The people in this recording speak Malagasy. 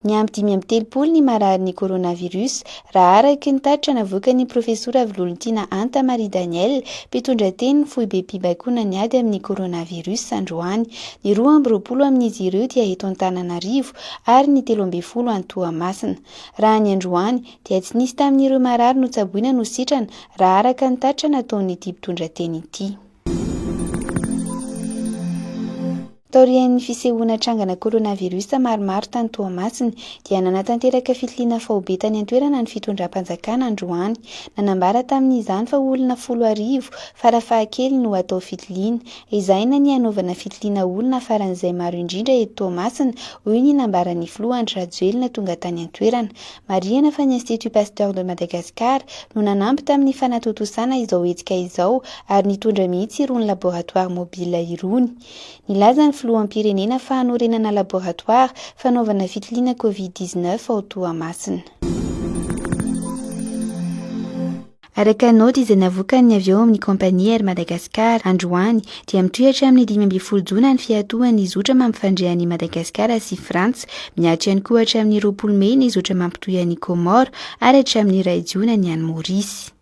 Niampy 35 ny mararin'ny coronavirus, raha araka ny tatitra navoakan'ny Profesora Vololontiana Hanta Marie Danielle, mpitondra tenin'ny foibem-pibaikoana ny ady amin'ny coronavirus, androany. Ny 22 amin'izy ireo dia eto Antananarivo ary ny 13 any Toamasina. Raha ny androany, dia tsy nisy tamin'ireo marary notsaboina no sitrana, raha araka ny tatitra nataon'ity mpitondra teny ity. Taorian'ny fisehoana trangana coronavirus maromaro tany Toamasina dia nanatanteraka fitiliana faobe tany an-toerana ny fitondram-panjakana androany. Nanambara tamin'izany fa olona 10,000 farafahakeliny no hatao fitiliana. Ezahina ny hanaovana fitiliana olona faran'izay maro indrindra eto Toamasina, hoy ny nambaran'ny filoha Andry Rajoelina tonga tany an-toerana. Marihana fa ny Institut Pasteur de Madagascar no nanampy tamin'ny fanatontosana izao hetsika izao ary nitondra mihitsy irony laboratoire mobile irony. Nilaza ny filoham-pirenena fa hanorenana laboratoire fanaovana fitiliana Covid 19 ao Toamasina. Araka ny naoty izay navoakan'ny avy ao amin'ny kaompania Air Madagascar androany dia mitohy hatramin'ny 15 jona ny fiatoan'ny zotra mampifandray an'i Madagasikara sy Frantsa. Miato ihany koa hatramin'ny 20 mey ny zotra mampitohy an'i Comores ary hatramin'ny iray jona ny any Maorisy.